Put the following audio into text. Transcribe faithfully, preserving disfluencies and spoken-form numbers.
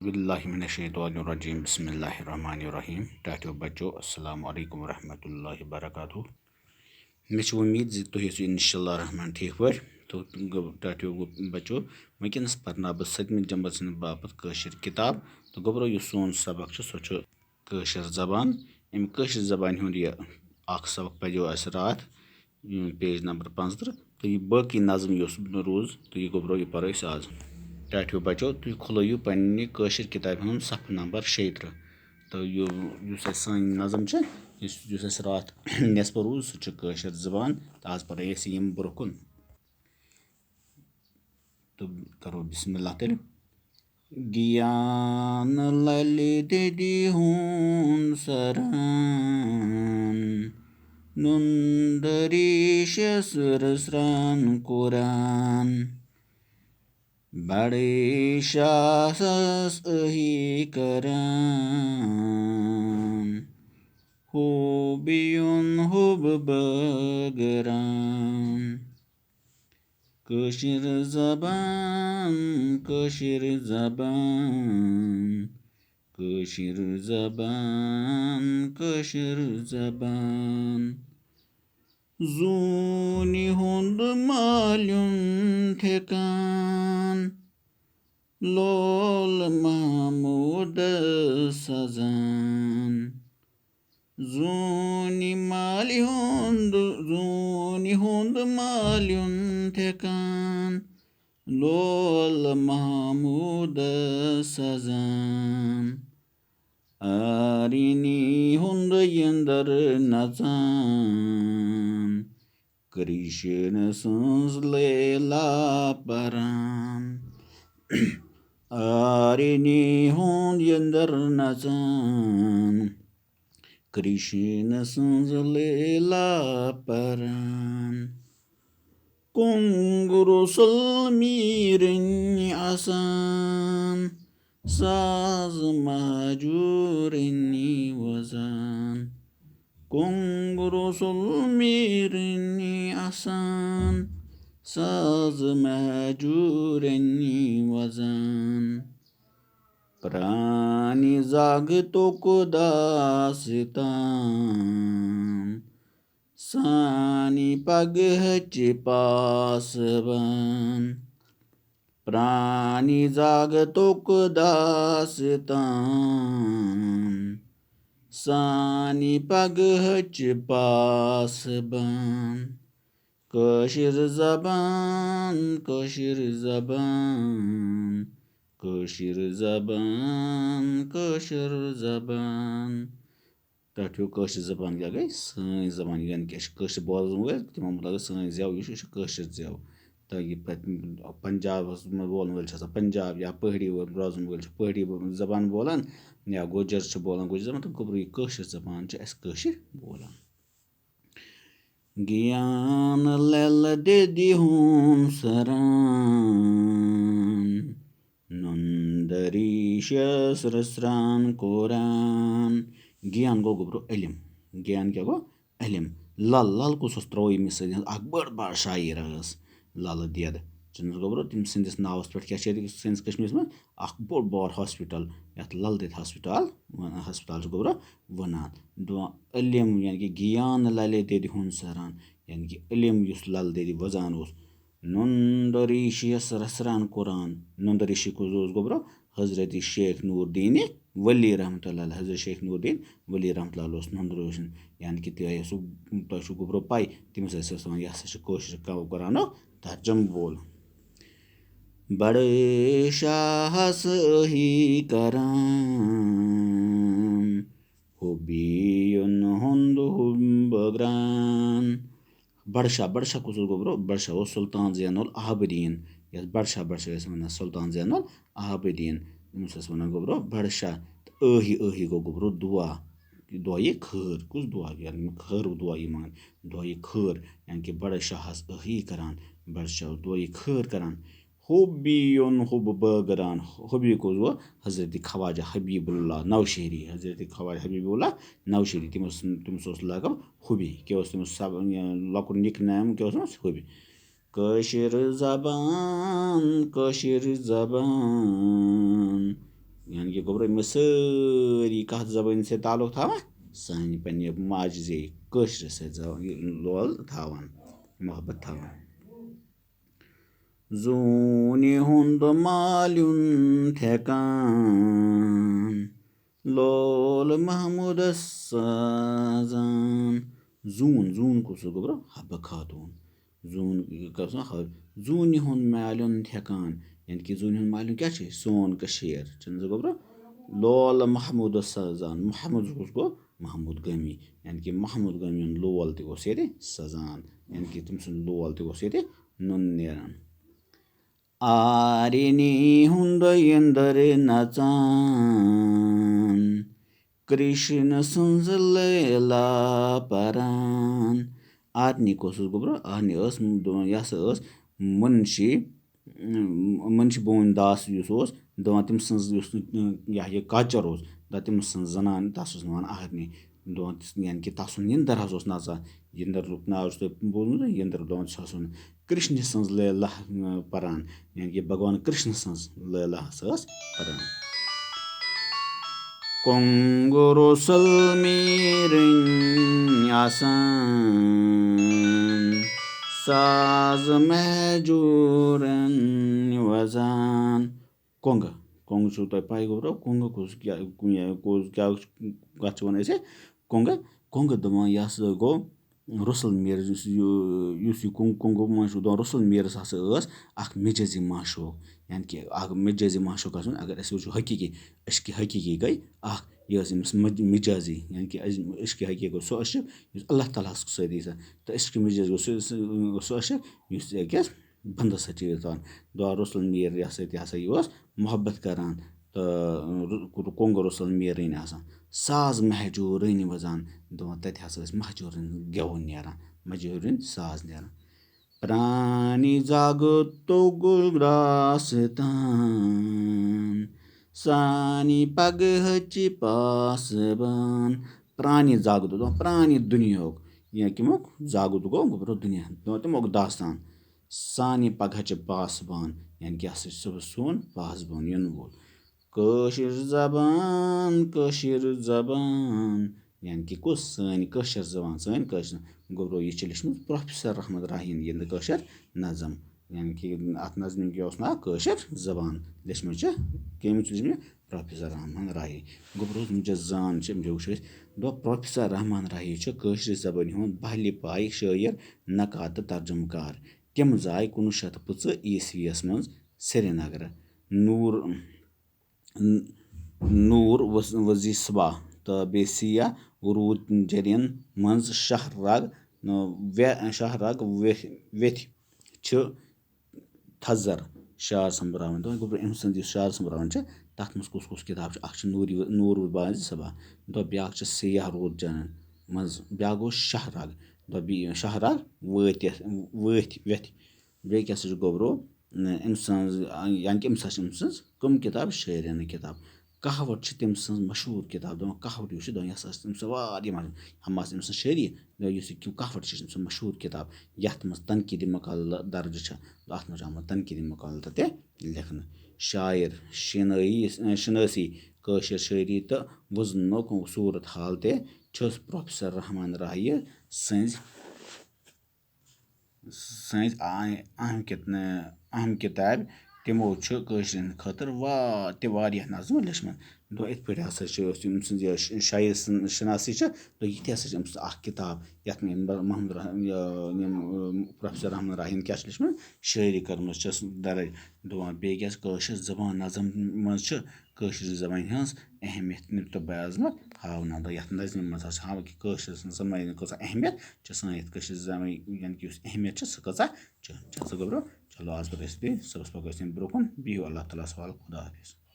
باللہ من الشیطان الرجیم، بسم اللہ الرحمن الرحیم۔ ٹاٹھیو بچو، السلام علیکم ورحمۃ اللہ وبرکاتہ۔ مےٚ چھِ وۄمید زِ تُہۍ ٲسِو انشاءاللہ الرحمن ٹھیٖک پٲٹھۍ۔ تہٕ گوٚو ٹاٹھیو گوٚو بچو، وٕنکیٚنَس پرناو بہٕ سٔتمہِ جمٲژ ہٕنٛدِ باپتھ کٲشِر کِتاب۔ تہٕ گوٚبرو، یُس سون سبق چھُ، سۄ چھُ کٲشِر زبان۔ اَمہِ کٲشِر زبانہِ ہُنٛد یہِ اکھ سبق پَریو اَسہِ راتھ، یہِ page number پانٛژترٕہ۔ تہٕ یہِ باقٕے نظم یۄس روٗز، تہٕ یہِ گوٚبرو، یہِ پَرو أسۍ آز۔ ٹاٹھیو بچو، تُہۍ کھُلٲیِو پننہِ کٲشِر کِتابہِ ہُنٛد صفحہٕ number شیٚیہِ ترٕٛہ۔ تہٕ یہِ، یُس اَسہِ سٲنۍ نظم چھِ، یُس، یُس اَسہِ راتھ نٮ۪صفہٕ روٗز، سُہ چھُ کٲشِر زبان۔ تہٕ آز پَرو أسۍ یِم برٛونٛہہ کُن۔ تہٕ کرو بسم اللہ تیٚلہِ۔ گیان للہِ دٮ۪دِ ہُنٛد سران، نُندٕ ریٖشس رٕژران قرآن۔ بڑے شاہس أہی کران، ہُبیُن ہُب بٲگران۔ کٲشِر زبان، کٲشِر زبان، کٲشِر زبان، کٲشِر زبان۔ زوٗنہِ ہُنٛد مالیُن ٹھیکان، لول محمود سزان۔ زوٗنہِ مالہِ ہُنٛد، زوٗنہِ ہُنٛد مالیُن ٹھیکان، لول محمود سزان۔ آرینی ہُنٛد یندر نژان، کرشن سٕنٛز لیلا پران۔ آرینی ہُنٛد یندر نژان، کرشن سٕنٛز لیلا پران۔ کۄنٛگ رسول میٖرٕنۍ آسان، ساز مہجوٗرٕنی وزان۔ کۄنٛگ رسول میٖرٕنی آسان، ساز مہجوٗرٕنی وزان۔ پرٛانہِ زاگہٕ توٚک داستان، سانہِ پگہٕچ پاسبان۔ پرٛانہِ زاگہٕ توٚک داستان، سانہِ پگہٕچ پاسبان۔ کٲشِر زبان، کٲشِر زبان، کٲشِر زبان، کٲشِر زبان۔ ٹاٹھیو، کٲشِر زبان کیٛاہ گٔے؟ سٲنۍ زبان، یعنی کہِ أسۍ چھِ کٲشِر بوزَن وٲلۍ، تِمَن مُتعلِق سٲنۍ زٮ۪و یُس چھِ، یہِ چھِ کٲشِر زٮ۪و۔ تہٕ یہِ پَتہٕ پنجابَس منٛز بولَن وٲلۍ چھِ آسان پنجاب، یا پہٲڑی وٲلۍ روزَن وٲلۍ چھِ پہٲڑی زبان بولان، یا گوجر چھِ بولان گوجر زبان، تہٕ گوٚبرو، یہِ کٲشِر زبان چھِ اَسہِ کٲشِر بولان۔ گیان لل دِدِ ہُن سران، نُندٕ ریٖشس رٕژران قرآن۔ گیان گوٚو گوٚبرو علم۔ گیان کیٛاہ گوٚو؟ علم۔ لل، لل کُس اوس ترٛوومُت سۭتۍ؟ اکھ بٔڑ بار شاعر ٲس لل دٮ۪د۔ چھُنہٕ حظ گوٚبرو تٔمۍ سٕنٛدِس ناوس پٮ۪ٹھ کیٛاہ چھِ ییٚتہِ سٲنِس کشمیٖرس منٛز؟ اکھ بوٚڑ بار ہاسپٹل، یتھ لل دٮ۪د ہاسپٹل ونان، ہاسپٹل چھُ گوٚبرو ونان۔ دُعا علم، یعنی کہِ گیان للہِ دٮ۪دِ ہُن سران، یعنی کہِ علم یُس لل دٮ۪دِ وزان اوس۔ نُندٕ ریٖشِیَس رژھران قرآن۔ نُندٕ ریٖشی کُس اوس گوٚبرو؟ حضرت شیخ نور الدین ولی رحمتہ اللہ علیہ۔ حضرت شیخ نور الدین ولی رحمتہ اللہ علیہ اوس نُندٕ ریٖشی۔ یعنی کہِ تۄہہِ ٲسوٕ، تۄہہِ چھُو گوٚبرو پَے، تٔمِس ٲسۍ آسان، یہِ ہسا چھُ کٲشِر قرآنُک ترجمہٕ وول۔ بڑٕ شاہس ہی کران، ہُبیُن ہُنٛد ہُم بٲگران۔ بڑٕ شاہ، بڑٕ شاہ کُس اوس گوٚبرو؟ بڑٕ شاہ اوس سلطان زین العابدین، یَتھ بڑٕ شاہ، بڑٕ شاہ ٲسۍ وَنان سلطان زین العابدین۔ أمِس ٲسۍ وَنان گوٚبرو بڑٕ شاہ۔ تہٕ ٲہی، ٲہی گوٚو گوٚبرو دُعا، دُعایہِ خٲر۔ کُس دُعا؟ یعنی خٲر دُعا یہِ منٛگان، دُعایہِ خٲر، یعنی کہِ بڑٕ شاہس ٲہی کران، بڑٕ شاہ دُعایہِ خٲر کران۔ ہُبیُن ہُب بٲگران۔ ہُبی کُس گوٚو؟ حضرت خواجہ حبیب اللہ نوشہری۔ حضرت خواجہ حبیب اللہ نوشہری، تٔمِس، تٔمِس اوس لقب ہُبی۔ کیٛاہ اوس تٔمِس سب-، یہِ لۄکُٹ نِک نیم کیٛاہ اوس تٔمِس؟ ہُبی۔ کٲشِر زبان، کٲشِر زبان، گوٚبرو، یِم سٲری کَتھ زبٲنۍ سۭتۍ تعلق تھاوان؟ سانہِ پننہِ ماجہِ زیٚیہِ کٲشرِ سۭتۍ زبان، یہِ لول تھاوان، محبت تھاوان۔ زوٗنہِ ہُنٛد مالیُن تھٮ۪کان، لول محمودس سازان۔ زوٗن، زوٗن کُس اوس گوٚبرو؟ حبہٕ خاتوٗن۔ زوٗن، یہِ کَس نہٕ حب-، زوٗنہِ ہُنٛد مالیُن تھٮ۪کان، یعنی کہِ زوٗنہِ ہُنٛد مالیُن کیٛاہ چھُ؟ سون کٔشیٖر، چھُنہٕ زٕ گوٚبرو؟ لول محمودس سازان۔ محمود کُس گوٚو؟ محمود گٲمی۔ یعنی کہِ محمود گٲمی ہُنٛد لول تہِ اوس ییٚتہِ سَزان، یعنی کہِ تٔمۍ سُنٛد لول تہِ اوس ییٚتہِ نُن نیران۔ آرینی ہُنٛد یٔنٛدٕر نژان، کرشن سٕنٛز لیلا پران۔ آرنی کُس اوس گوٚبرو؟ آرنی ٲس دُ-، یہِ ہسا ٲس منشی، منشی بون داس یُس اوس دَپان، تٔمۍ سٕنٛز یُس، یہِ ہا یہِ culture اوس، دَپان تٔمۍ سٕنٛز زنان، تَس اوس ناو آرنی۔ دَپان، یعنی کہِ تَس سُنٛد یٔنٛدٕر حظ اوس نژان۔ یٔنٛدٕر لُک ناو چھُ تۄہہِ بوٗزمُت، یٔنٛدٕر دَپان چھُ آسان۔ کرشنہِ سٕنٛز لیلا، اۭں، پران، یعنی کہِ بھگوان کرشنہٕ سٕنٛز لیلا ہسا ٲس پران۔ کۄنٛگہٕ رُسل میٖرٕنۍ آسان، ساز مہجوٗرن وزان۔ کۄنٛگہٕ، کۄنٛگہٕ چھُو تۄہہِ پَے گوٚبرو، کۄنٛگہٕ کُس کیٛاہ، کُنہِ، کُس کیٛاہ، کَتھ چھِ وَنان أسۍ؟ کۄنٛگہٕ، کۄنٛگہٕ دَپان، یہِ ہسا گوٚو رُسل میٖر، یُس یہِ، یُس یہِ کۄنٛگ-، کۄنٛگہٕ منٛز چھُ دَپان، رُسل میٖرَس ہسا ٲس اَکھ مجازی معشوق، یعنی کہِ اَکھ مجازی معشوق آسُن۔ اگر أسۍ وٕچھو حقیٖقی، عشقِ حقیٖقی گٔے اَکھ، یہِ ٲس أمِس مج-، مجازی، یعنی کہِ عشقِ حقیٖقی گوٚو سُہ عشق، یُس اللہ تعالیٰ ہَس سۭتۍ یی سا، تہٕ عشقِ مجازی گوٚو سُہ، سُہ، سُہ عشق، یُس أکِس بندس سۭتۍ چھِ یہِ تھاوان۔ دعا رسول میٖر یہِ ہسا تہِ ہسا یہِ اوس محبت کران۔ تہٕ رُ-، کۄنٛگہٕ رسول میٖرٕنۍ آسان۔ ساز مہجوٗرٕنۍ وزان، دَپان تَتہِ ہسا ٲسۍ مہجوٗرٕنۍ گٮ۪وُن نیران، مہجوٗرٕنۍ ساز نیران۔ پرٛانی زاگہٕ توٚگ گرٛاسہٕ تام، سانی پگہٕچ پاسبان۔ پرٛانی زاگہٕ دۄہ، دَپان پرٛانی دُنیاہُک، یا کَمیُک؟ زاگہٕ دۄہ گوٚو، گوٚبرو دُنیا۔ دَپان تَمیُک داستان۔ سانہِ پگہٕچ پاسبان، یعنی کہِ ہسا چھُ صُبحس سون پاسبان یِنہٕ وول۔ کٲشِر زبان، کٲشِر زبان، یعنی کہِ کُس؟ سٲنۍ کٲشِر زبان، سٲنۍ کٲشِر۔ گوٚبرو، یہِ چھِ لیٚچھمٕژ پروفیسر رحمت راہی یَن، یہِ نہٕ کٲشِر نظم، یعنی کہِ اَتھ نظمہِ کیٛاہ اوس ناو؟ کٲشِر زبان۔ لیٚچھمٕژ چھِ، کٔمۍ چھِ لیٚچھمٕژ؟ پروفیسر رحمان راہی۔ گوٚبرو، یِم چھِ زان چھِ، یِم چھِ وٕچھو أسۍ۔ دَپان پروفیسر رحمان راہی چھُ کٲشرِ زبٲنۍ ہُنٛد بحلہِ پایہِ شٲعر، نقاد تہٕ ترجمہٕ کار۔ تِم زاے کُنوُہ شیٚتھ پٕنٛژٕہ عیسویَس منٛز سرینگرٕ۔ نوٗر، نوٗر وز-، وزی صبا تہٕ بیٚیہِ سیا روٗد جرین منٛز شاہ رگ، وے-، شاہ رگ وے-، ویتھِ چھِ تھزر شعر سومبراوان۔ دَپان گوٚبرو، أمۍ سٕنٛز یُس شعر سومبراوان چھِ، تَتھ منٛز کُس کُس کِتاب چھِ؟ اَکھ چھِ نوٗر، نوٗر بازِ صبا، دَپان بیٛاکھ چھِ سیاہ روٗد جنن منٛز، بیٛاکھ گوٚو شاہ رگ، دَپان بیٚیہِ شاہ رگ وٲتِتھ، وٲتھۍ ویٚتھِ۔ بیٚیہِ کیٛاہ سا چھُ گوٚبرو، أمۍ سٕنٛز، یعنی کہِ أمۍ سا چھِ أمۍ سٕنٛز کٕم کِتاب؟ شٲعرانہٕ کِتاب۔ کہاوت چھِ تٔمۍ سٕنٛز مشہوٗر کِتاب، دَپان کہاوت یُس چھِ، دَپان یہِ ہسا چھِ تٔمۍ سٕنٛز واریاہ مشہوٗر، ہما چھِ أمۍ سٕنٛز شٲعری، دَپان یُس یہِ کِم-، کہاوت چھِ، چھِ أمۍ سٕنٛز مشہوٗر کِتاب، یَتھ منٛز تنقیٖدی مقالہٕ درج چھِ، اَتھ منٛز چھُ آمُت تنقیٖدی مقالہٕ تہِ لیکھنہٕ۔ شاعر، شِنٲیی، شِنٲسی کٲشِر شٲعری تہٕ وزنُک صوٗرت حال تہِ چھُس پروفیسر رحمان راہی سٕنٛزِ سٕنٛز آ-، اہم کِت-، اہم کِتابہِ، تِمو چھُ کٲشرٮ۪ن خٲطرٕ وا-، تہِ واریاہ نظمہٕ لیچھمٕژ۔ دَپان یِتھ پٲٹھۍ ہسا چھِ أسۍ أمۍ سٕنٛز یہِ ش-، شاعر سٕنٛز شناسی چھِ، تہٕ یہِ تہِ ہسا چھِ أمۍ سٕنٛز اکھ کِتاب، یَتھ منٛز محمد رح-، یہِ، یِم، پروفیسر رحمان راہی یَن کیٛاہ چھِ لیچھمٕژ؟ شٲعری کٔرمٕژ چھَس درٕج۔ دَپان بیٚیہِ کیٛاہ چھِ کٲشِر زبان نظم منٛز چھِ کٲشِر زبانہِ ہٕنٛز اہمیت تہٕ باعظمت ہاونہٕ آمٕژ۔ یَتھ نظمہِ منٛز ہسا چھِ ہاوان کہِ کٲشِر زبانہِ کۭژاہ اہمیت چھِ سانہِ یَتھ کٲشِر زبانہِ، یعنی کہِ یُس اہمیت چھِ، سُہ کۭژاہ چھِ۔ چھِ سا گوٚبرو؟ چلو، آز پَتہٕ ٲسۍ بیٚیہِ صُبحَس پَکو أسۍ تَمہِ برٛونٛہہ کُن۔ بِہِو اللہ تعالیٰ ہَس حوالہٕ۔ خدا حافظ۔